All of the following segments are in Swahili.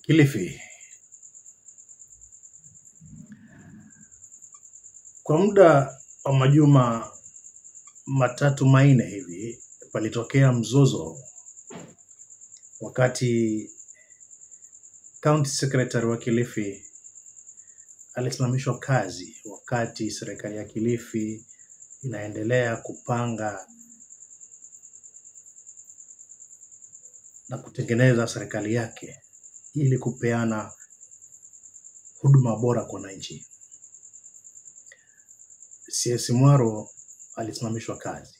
Kilifi. Kwa muda wa majuma matatu manne hivi palitokea mzozo wakati County Secretary wa Kilifi alisimamishwa kazi wakati serikali ya Kilifi inaendelea kupanga na kutengeneza serikali yake ili kupeana huduma bora kwa wananchi. CS Mwaro alisimamishwa kazi,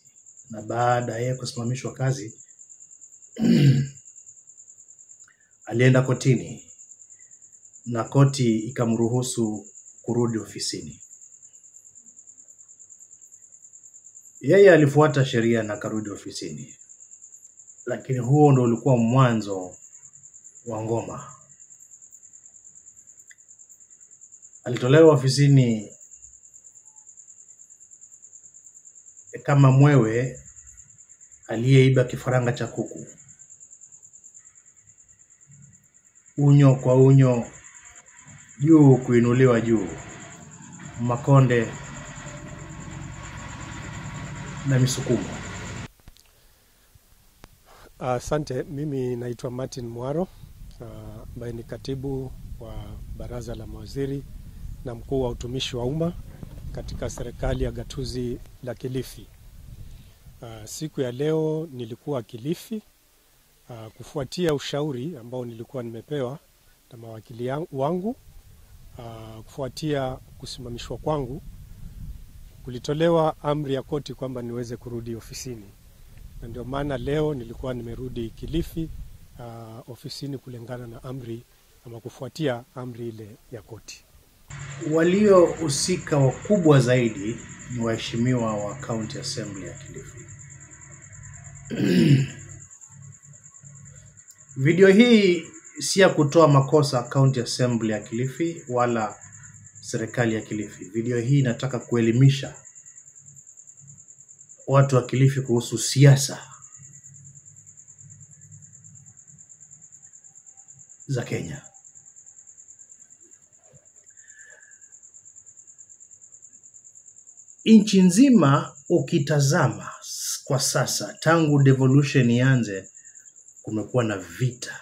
na baada ya kusimamishwa kazi alienda kotini na koti ikamruhusu kurudi ofisini. Yeye alifuata sheria na karudi ofisini, lakini huo ndo ulikuwa mwanzo wa ngoma. Alitolewa ofisini kama mwewe aliyeiba kifaranga cha kuku, unyo kwa unyo, juu kuinuliwa juu, makonde na misukumo. Asante. Mimi naitwa Martin Mwaro, ambaye ni katibu wa baraza la mawaziri na mkuu wa utumishi wa umma katika serikali ya gatuzi la Kilifi. Siku ya leo nilikuwa Kilifi kufuatia ushauri ambao nilikuwa nimepewa na mawakili wangu. Kufuatia kusimamishwa kwangu, kulitolewa amri ya koti kwamba niweze kurudi ofisini. Na ndio maana leo nilikuwa nimerudi Kilifi ofisini kulingana na amri ama kufuatia amri ile ya koti. Waliohusika wakubwa zaidi ni waheshimiwa wa County Assembly ya Kilifi. Video hii si ya kutoa makosa County Assembly ya Kilifi wala serikali ya Kilifi. Video hii inataka kuelimisha watu wa Kilifi kuhusu siasa za Kenya. Nchi nzima ukitazama kwa sasa, tangu devolution ianze, kumekuwa na vita.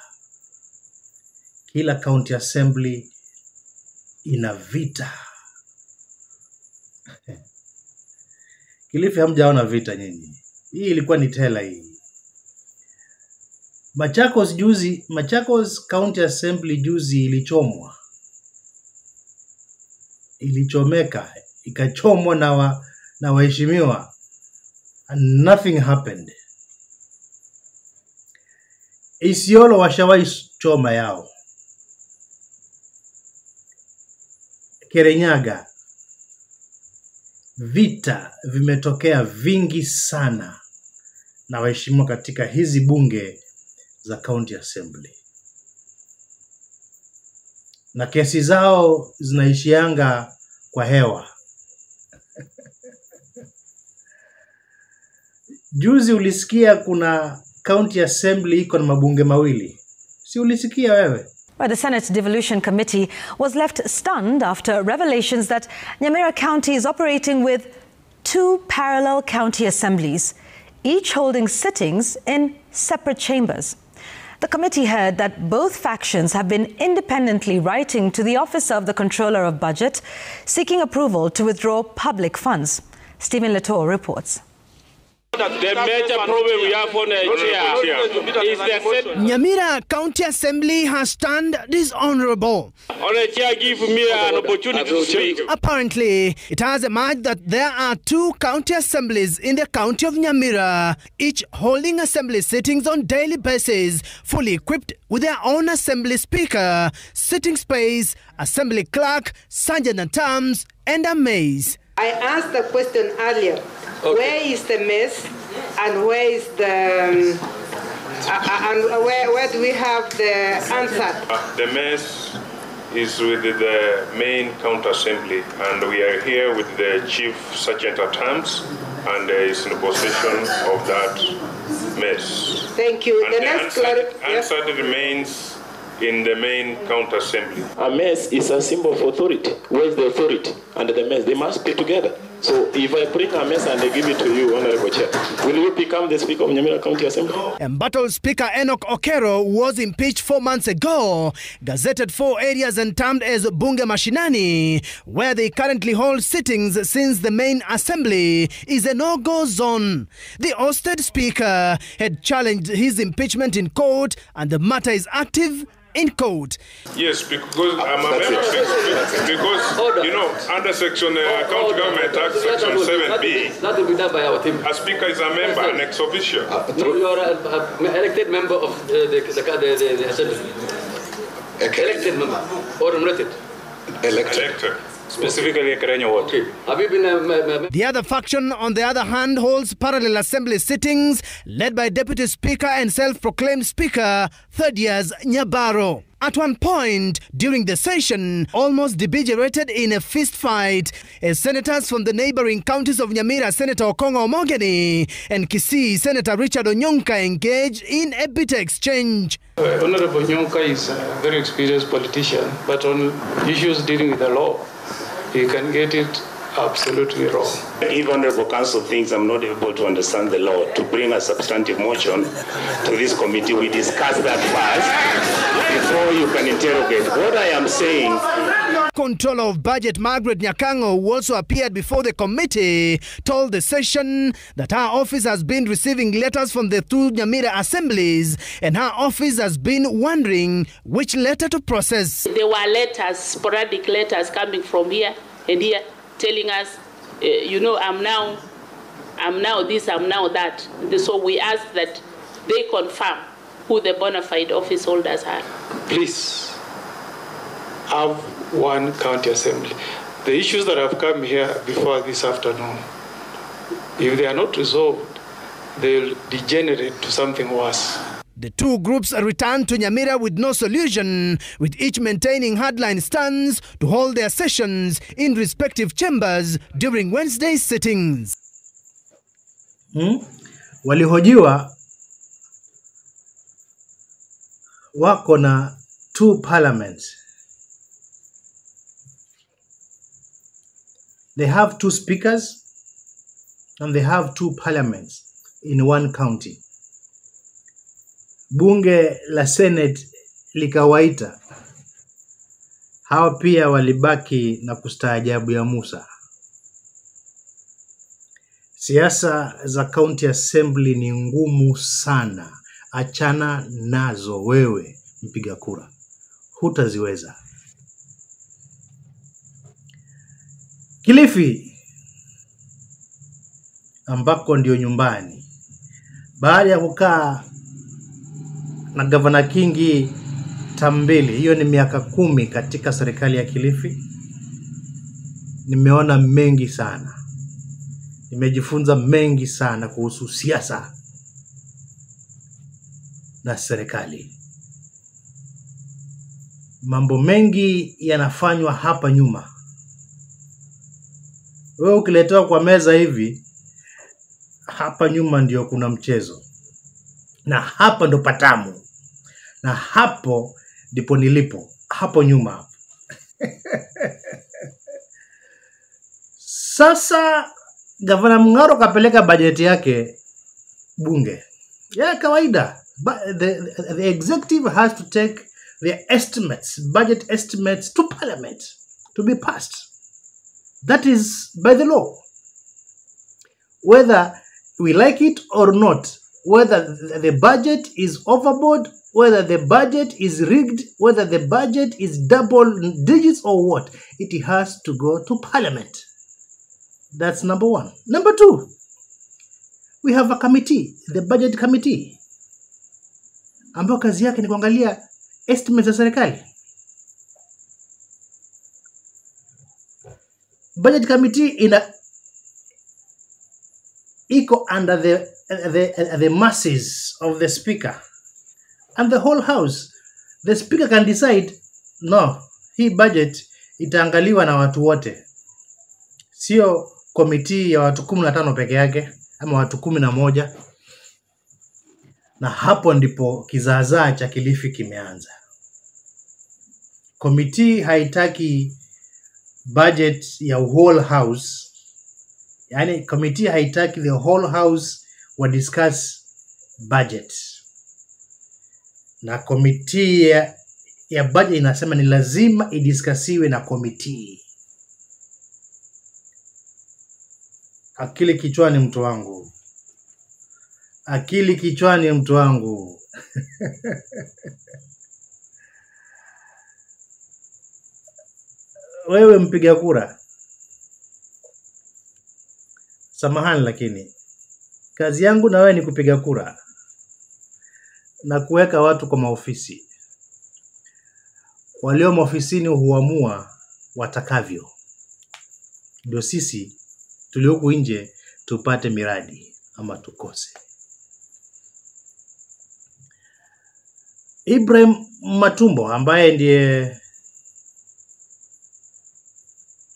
Kila county assembly ina vita. Kilifi hamjaona vita nyinyi. Hii ilikuwa ni tela hii. Machakos juzi, Machakos County Assembly juzi ilichomwa. Ilichomeka, ikachomwa na waheshimiwa, and nothing happened. Isiolo washawahi choma yao. Kirinyaga, vita vimetokea vingi sana na waheshimiwa katika hizi bunge za County Assembly, na kesi zao zinaishianga kwa hewa. Juzi ulisikia kuna County Assembly iko na mabunge mawili. Si ulisikia wewe? Well, the Senate Devolution Committee was left stunned after revelations that Nyamira County is operating with two parallel county assemblies, each holding sittings in separate chambers. The committee heard that both factions have been independently writing to the Office of the Controller of Budget, seeking approval to withdraw public funds. Stephen Latour reports. The major problem we have on the chair is the Nyamira County Assembly has turned dishonorable. On the chair, give me an opportunity to speak. Apparently, it has emerged that there are two county assemblies in the county of Nyamira, each holding assembly sittings on daily basis, fully equipped with their own assembly speaker, sitting space, assembly clerk, sergeant at arms, and a mace. I asked the question earlier. Okay. Where is the mess, and where is the and where do we have the answer? The mess is with the main county assembly, and we are here with the chief sergeant at arms, and is in possession of that mess. Thank you. And the next answer remains in the main county assembly. A mess is a symbol of authority. Where is the authority and the mess? They must be together. So if I bring a mess and I give it to you, Honorable Chair, will you become the Speaker of Nyamira County Assembly? Embattled Speaker Enoch Okero was impeached 4 months ago, gazetted 4 areas and termed as Bunge Mashinani, where they currently hold sittings since the main assembly is a no-go zone. The ousted Speaker had challenged his impeachment in court, and the matter is active in court. Yes, because I'm a member, because, you know, under section County Government Act, section 7B, that will be done by our team. A speaker is a member, an ex officio. No, you are an elected member of the assembly. Okay. Elected member or nominated? Elected. Specifically, Kerenyo Ward. Okay. Have you been The other faction, on the other hand, holds parallel assembly sittings led by Deputy Speaker and self-proclaimed Speaker Thaddeus Nyabaro. At one point during the session, almost degenerated in a fist fight as senators from the neighboring counties of Nyamira, Senator Okongo Omogeni, and Kisii, Senator Richard Onyonka, engaged in a bitter exchange. Honorable Onyonka is a very experienced politician, but on issues dealing with the law, he can get it absolutely wrong. If Honorable Council thinks I'm not able to understand the law to bring a substantive motion to this committee, we discuss that first before you can interrogate. What I am saying... Controller of Budget Margaret Nyakango, who also appeared before the committee, told the session that her office has been receiving letters from the two Nyamira assemblies and her office has been wondering which letter to process. There were letters, sporadic letters coming from here and here, telling us, you know, I'm now this, I'm now that. So we ask that they confirm who the bona fide office holders are. Please have one county assembly. The issues that have come here before this afternoon, if they are not resolved, they'll degenerate to something worse. The two groups returned to Nyamira with no solution, with each maintaining hardline stands to hold their sessions in respective chambers during Wednesday's sittings. Walihojiwa wako na two parliaments. They have two speakers and they have two parliaments in one county. Bunge la Senate likawaita. Hawa pia walibaki na kustaajabu ya Musa. Siasa za county assembly ni ngumu sana. Achana nazo wewe mpiga kura. Hutaziweza. Kilifi ambako ndio nyumbani. Baada ya kukaa na Governor Kingi Tambili, hiyo ni miaka 10 katika serikali ya Kilifi, nimeona mengi sana. Nimejifunza mengi sana kuhusu siasa na serikali. Mambo mengi yanafanywa hapa nyuma. Wewe ukiletewa kwa meza hivi, hapa nyuma ndio kuna mchezo. Na hapa ndo patamu. Na hapo ndipo nilipo, hapo nyuma. Sasa Gavana Mung'aro kapeleka bajeti yake bunge. Ya kawaida. But the executive has to take their estimates, budget estimates to parliament to be passed. That is by the law. Whether we like it or not, whether the budget is overboard, whether the budget is rigged, whether the budget is double digits or what, it has to go to parliament. That's number one. Number two, we have a committee, the budget committee, ambayo kazi yake ni kuangalia estimates za serikali. Budget committee ina iko under the masses of the speaker and the whole house. The speaker can decide, no, hii budget itaangaliwa na watu wote, sio committee ya watu 15 peke yake ama watu 11. Na hapo ndipo kizaazaa cha Kilifi kimeanza. Committee haitaki budget ya whole house, yani committee haitaki the whole house wa discuss budget, na committee ya budget inasema ni lazima idiskasiwe na committee. Akili kichwani, mtu wangu, akili kichwani, mtu wangu. Wewe mpiga kura, samahani, lakini kazi yangu na wewe ni kupiga kura na kuweka watu kwa maofisi. Walio maofisini huamua watakavyo, ndio sisi tulioku nje tupate miradi ama tukose. Ibrahim Matumbo ambaye ndiye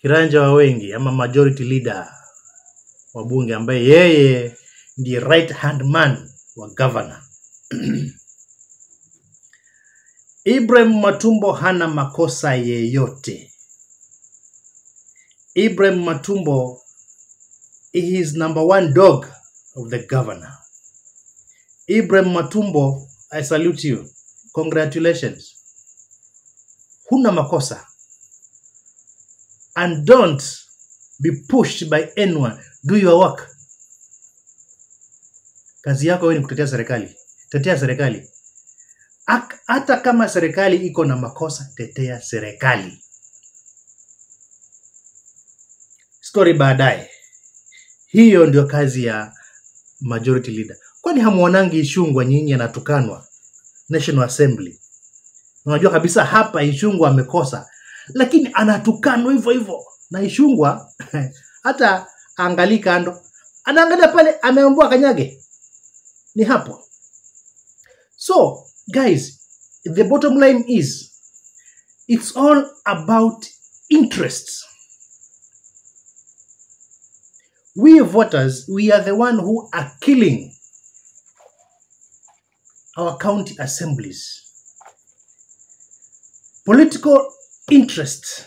kiranja wa wengi ama majority leader wa bunge, ambaye yeye ndiye right hand man wa governor. Ibrahim Matumbo hana makosa yeyote. Ibrahim Matumbo is number one dog of the governor. Ibrahim Matumbo, I salute you. Congratulations. Huna makosa. And don't be pushed by anyone. Do your work. Kazi yako wewe ni kutetea serikali. Tetea serikali. Hata kama serikali iko na makosa, tetea serikali. Story baadaye. Hiyo ndio kazi ya majority leader. Kwani hamuonangi Ichung'wah nyinyi anatukanwa National Assembly? Unajua kabisa hapa Ichung'wah amekosa, lakini anatukanwa hivyo hivyo. Na Ichung'wah hata angali kando, anaangalia pale, ameambiwa kanyage. Ni hapo. So guys, the bottom line is it's all about interests. We voters, we are the one who are killing our county assemblies. Political interests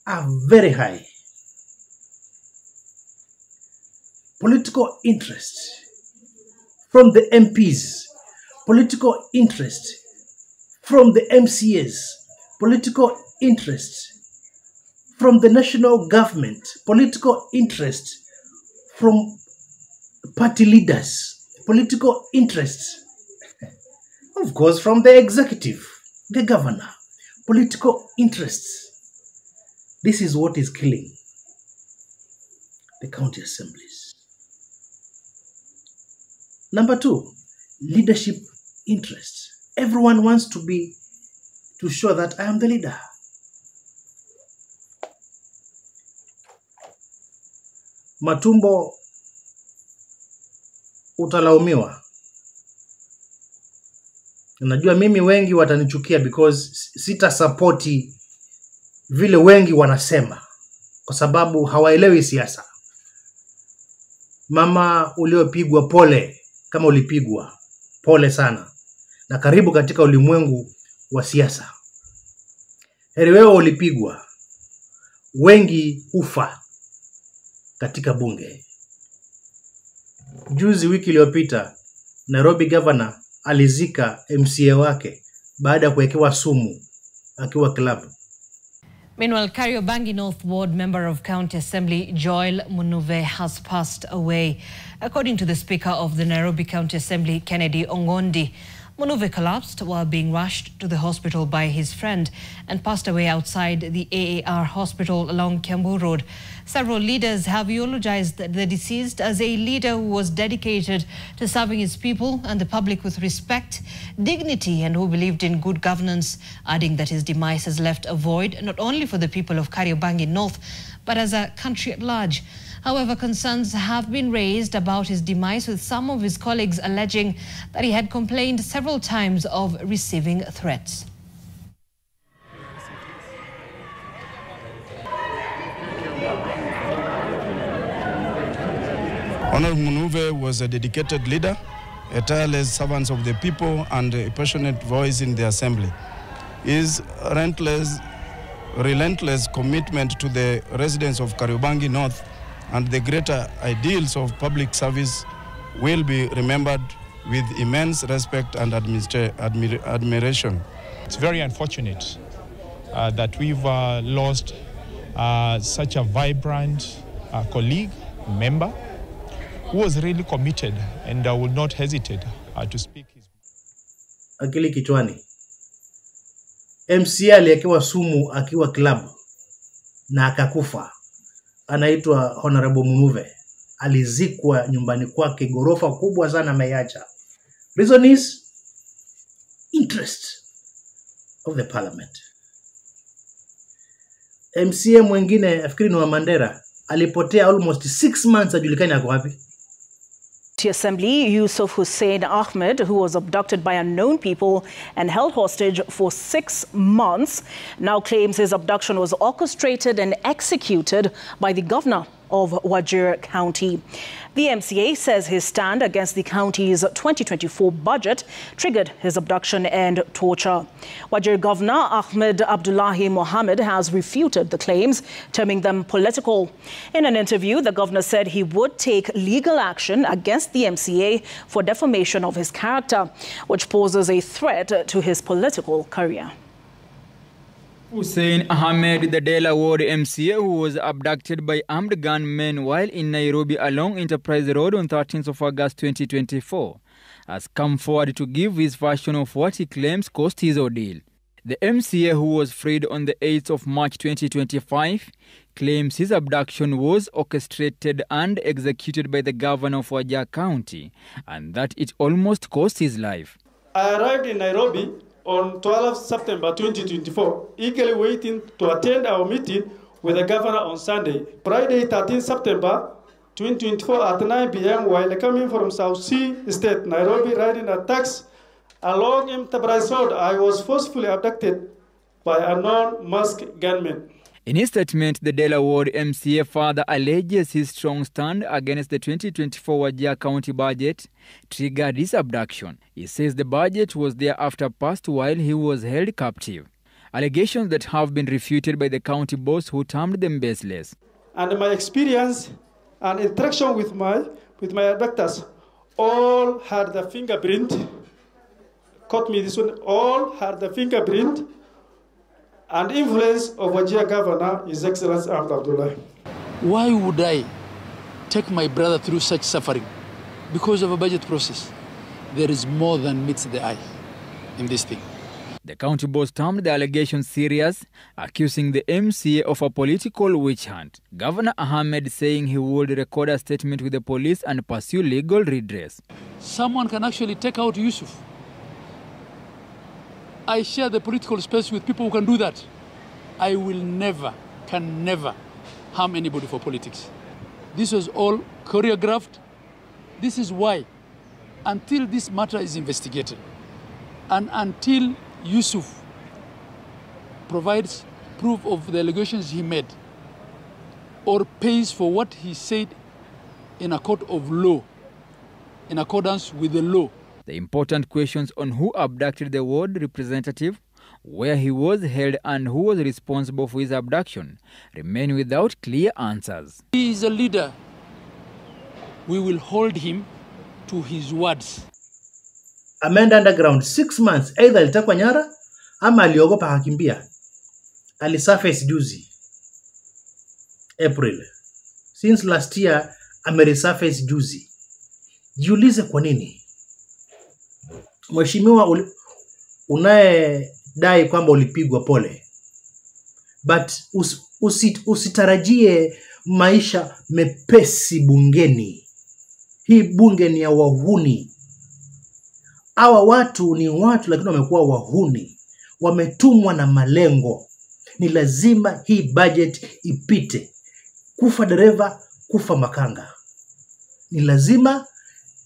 are very high. Political interests from the MPs, political interest from the MCAs, political interest from the national government, political interest from party leaders, political interests, of course, from the executive, the governor, political interests. This is what is killing the county assemblies. Number two, leadership interests. Everyone wants to be, to show that I am the leader. Matumbo, utalaumiwa. Najua mimi wengi watanichukia because sita supporti vile wengi wanasema, kwa sababu hawaelewi siasa. Mama uliopigwa, pole kama ulipigwa, pole sana, na karibu katika ulimwengu wa siasa. Heri wewe ulipigwa, wengi hufa katika bunge. Juzi wiki iliyopita, Nairobi governor alizika MCA wake baada ya kuwekewa sumu akiwa club. Meanwhile, Kariobangi North Ward Member of County Assembly Joel Munuve has passed away. According to the Speaker of the Nairobi County Assembly, Kennedy Ong'ondi, Munuve collapsed while being rushed to the hospital by his friend and passed away outside the AAR hospital along Kiambu Road. Several leaders have eulogized the deceased as a leader who was dedicated to serving his people and the public with respect, dignity, and who believed in good governance, adding that his demise has left a void not only for the people of Kariobangi North, but as a country at large. However, concerns have been raised about his demise, with some of his colleagues alleging that he had complained several times of receiving threats. Honorable Munuve was a dedicated leader, a tireless servant of the people, and a passionate voice in the assembly. His relentless relentless commitment to the residents of Kariobangi North and the greater ideals of public service will be remembered with immense respect and admiration. It's very unfortunate that we've lost such a vibrant colleague, member, who was really committed and will not hesitate to speak his... Akili kichwani. MCA aliyekewa sumu akiwa club na akakufa, anaitwa Honorable Munuve. Alizikwa nyumbani kwake, gorofa kubwa sana ameiacha. Reason is interest of the parliament. MCA mwingine nafikiri ni wa Mandera alipotea almost 6 months, hajulikani ako wapi. Assembly Yusuf Hussein Ahmed, who was abducted by unknown people and held hostage for 6 months, now claims his abduction was orchestrated and executed by the governor of Wajir County. The MCA says his stand against the county's 2024 budget triggered his abduction and torture. Wajir Governor Ahmed Abdullahi Mohammed has refuted the claims, terming them political. In an interview, the governor said he would take legal action against the MCA for defamation of his character, which poses a threat to his political career. Hussein Ahmed, the Dela Ward MCA who was abducted by armed gunmen while in Nairobi along Enterprise Road on 13th of August 2024, has come forward to give his version of what he claims caused his ordeal. The MCA, who was freed on the 8th of March 2025, claims his abduction was orchestrated and executed by the governor of Wajir County and that it almost cost his life. I arrived in Nairobi on 12 September 2024, eagerly waiting to attend our meeting with the governor on Sunday. Friday, 13 September 2024 at 9 p.m., while coming from South Sea State, Nairobi, riding a taxi along Enterprise Road, I was forcefully abducted by a unknown masked gunman. In his statement, the Dela Ward MCA further alleges his strong stand against the 2024 Wajir County budget triggered his abduction. He says the budget was thereafter passed while he was held captive. Allegations that have been refuted by the county boss, who termed them baseless. And my experience and interaction with my abductors all had the fingerprint. Caught me this one. All had the fingerprint and influence of Wajir Governor, His Excellency Ahmed Abdullahi. Why would I take my brother through such suffering? Because of a budget process. There is more than meets the eye in this thing. The county boss termed the allegations serious, accusing the MCA of a political witch hunt. Governor Ahmed saying he would record a statement with the police and pursue legal redress. Someone can actually take out Yusuf. I share the political space with people who can do that. I will never, can never harm anybody for politics. This was all choreographed. This is why, until this matter is investigated, and until Yusuf provides proof of the allegations he made, or pays for what he said in a court of law, in accordance with the law. The important questions on who abducted the ward representative, where he was held and who was responsible for his abduction remain without clear answers. He is a leader. We will hold him to his words. Ameenda underground 6 months, either alitekwa nyara ama aliogopa akakimbia. Alisurface juzi April. Since last year ameresurface juzi. Jiulize kwa nini? Mheshimiwa, unayedai kwamba ulipigwa, pole. But usitarajie maisha mepesi bungeni. Hii bunge ni ya wahuni. Hawa watu ni watu lakini wamekuwa wahuni. Wametumwa na malengo. Ni lazima hii budget ipite. Kufa dereva, kufa makanga. Ni lazima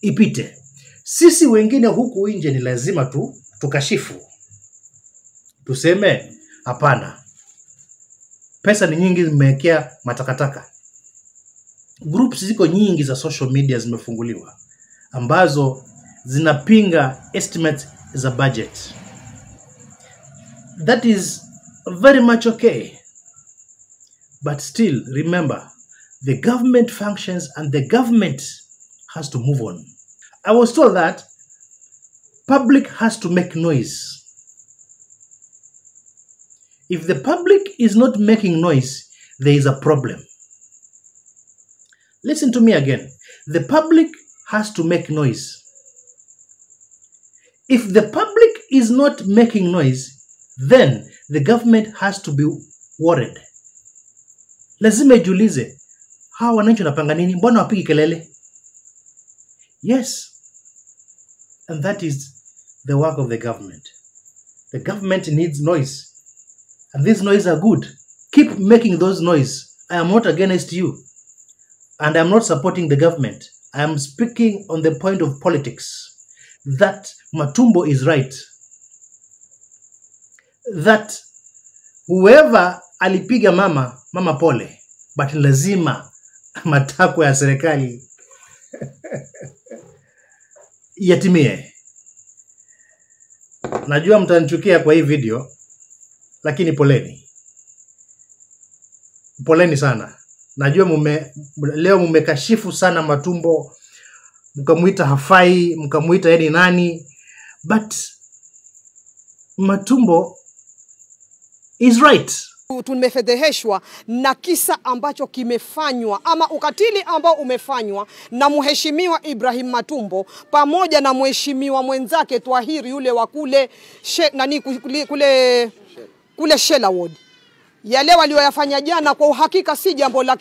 ipite. Sisi wengine huku nje ni lazima tu tukashifu. Tuseme hapana. Pesa ni nyingi zimewekea matakataka. Groups ziko nyingi za social media zimefunguliwa ambazo zinapinga estimates za budget. That is very much okay. But still, remember, the government functions and the government has to move on. I was told that public has to make noise. If the public is not making noise, there is a problem. Listen to me again. The public has to make noise. If the public is not making noise, then the government has to be worried. Lazima ijiulize, hawa wananchi wanapanga nini? Mbona wapigi kelele? Yes. And that is the work of the government. The government needs noise. And these noise are good. Keep making those noise. I am not against you. And I'm not supporting the government. I am speaking on the point of politics. That Matumbo is right. That whoever alipiga mama, mama pole. But lazima matakwa ya serikali yatimie. Najua mtanichukia kwa hii video, lakini poleni. Poleni sana. Najua leo mumekashifu sana Matumbo, mkamuita hafai, mkamuita yeye ni nani, but Matumbo is right. Tumefedheheshwa na kisa ambacho kimefanywa ama ukatili ambao umefanywa na Mheshimiwa Ibrahim Matumbo pamoja na mheshimiwa mwenzake Twahiri yule wa kule kule Shela Ward. Yale walioyafanya jana kwa uhakika si jambo la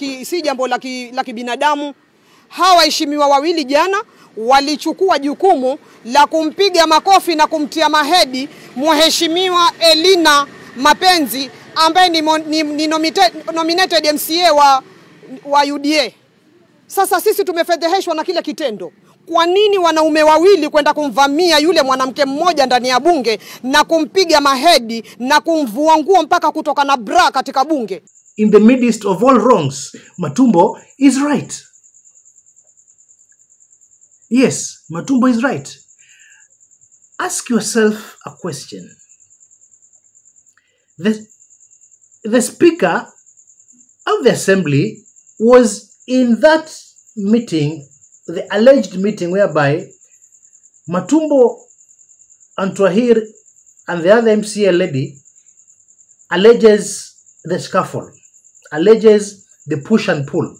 kibinadamu. Hawa waheshimiwa wawili jana walichukua jukumu la kumpiga makofi na kumtia mahedi Mheshimiwa Elina Mapenzi ambaye ni nominated MCA wa UDA. Sasa sisi tumefedheheshwa na kile kitendo. Kwa nini wanaume wawili kwenda kumvamia yule mwanamke mmoja ndani ya bunge na kumpiga mahedi na kumvua nguo mpaka kutoka na bra katika bunge? In the midst of all wrongs, Matumbo is right. Yes, Matumbo is right. Ask yourself a question. The speaker of the assembly was in that meeting, the alleged meeting whereby Matumbo and Twahir and the other MCA lady alleges the scuffle, alleges the push and pull.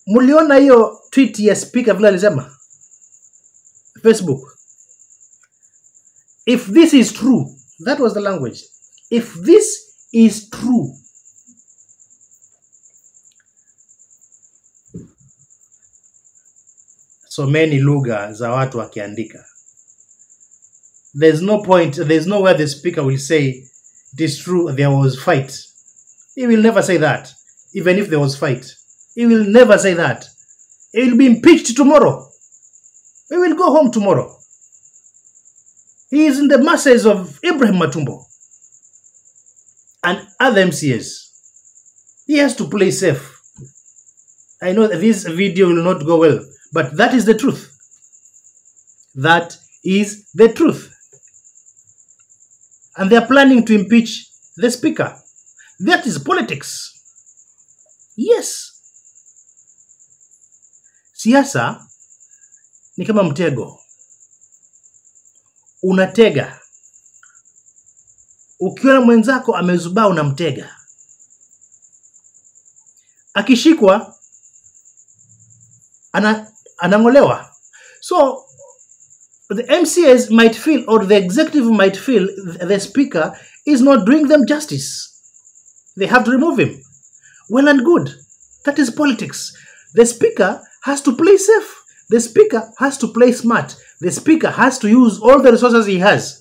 Muliona hiyo tweet ya speaker vile alisema Facebook. If this is true, that was the language. If this is true, someni lugha za watu wakiandika. There's no point, there's nowhere the speaker will say it is true there was fight. He will never say that, even if there was fight. He will never say that. He will be impeached tomorrow. He will go home tomorrow. He is in the masses of Ibrahim Matumbo and other MCAs. He has to play safe. I know that this video will not go well, but that is the truth. That is the truth. And they are planning to impeach the speaker. That is politics. Yes. Siasa ni kama mtego. Unatega. Ukiona mwenzako amezubaa unamtega. Akishikwa anangolewa. So the MCAs might feel, or the executive might feel, the speaker is not doing them justice. They have to remove him. Well and good. That is politics. The speaker has to play safe. The speaker has to play smart. The speaker has to use all the resources he has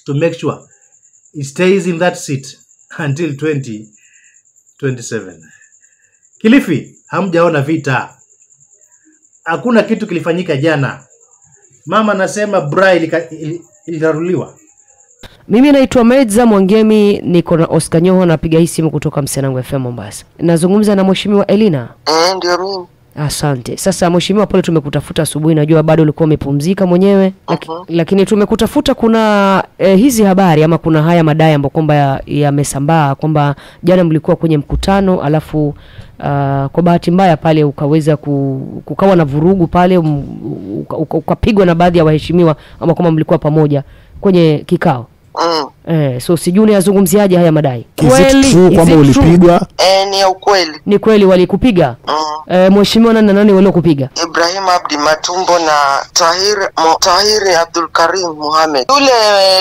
to make sure he stays in that seat until 2027. Kilifi, hamjaona vita. Hakuna kitu kilifanyika jana. Mama nasema bra iliraruliwa. Mimi naitwa Medza Mwangemi, niko na Oscar Nyoho, napiga hii simu kutoka Msenangu FM Mombasa. Nazungumza na Mheshimiwa Elina. Ndio mimi. Asante. Sasa mheshimiwa, pole tumekutafuta asubuhi, najua bado ulikuwa umepumzika mwenyewe. Lakini tumekutafuta kuna hizi habari ama kuna haya madai ambayo kwamba yamesambaa kwamba jana mlikuwa kwenye mkutano alafu kwa bahati mbaya pale ukaweza kukawa na vurugu pale, ukapigwa na baadhi ya waheshimiwa ama kama mlikuwa pamoja kwenye kikao. So sijui unayazungumziaje haya madai? Is it true kwamba ulipigwa? Ni ukweli. Ni kweli walikupiga? Mheshimiwa, nani na nani waliokupiga? Ibrahim Abdi Matumbo na Tahir Abdul Karim Mohamed. Yule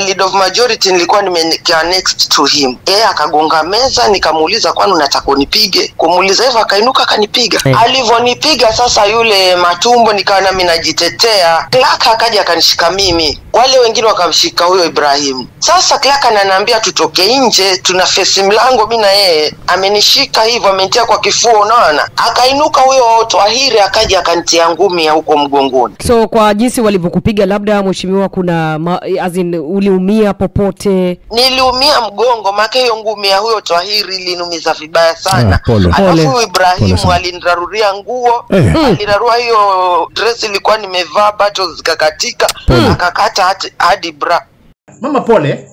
lead of majority nilikuwa nimekaa next to him. Yeye akagonga meza, nikamuuliza kwani unataka unipige? Kumuuliza hivyo akainuka akanipiga. Alivonipiga sasa yule Matumbo nikawa nami najitetea. Clark akaja akanishika mimi. Wale wengine wakamshika huyo Ibrahim. Sasa Clark ananiambia tutoke nje, tuna face mlango mimi na yeye. Amenishika hivyo, amenitia kwa kifua, unaona? Akainuka huyo Twahiri akaja akanitia ngumi ya huko mgongoni. So kwa jinsi walivyokupiga labda mheshimiwa, kuna as in uliumia popote? Niliumia mgongo, maana hiyo ngumi ya huyo Twahiri iliniumiza vibaya sana. Alafu Ibrahim aliniraruria nguo, alirarua hiyo dress ilikuwa nimevaa, bato zikakatika, akakata hadi bra. Mama pole,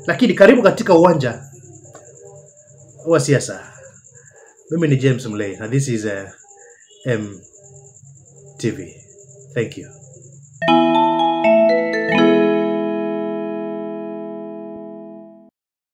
lakini karibu katika uwanja wa siasa. Mimi ni James Mlay na this is MTV. Thank you.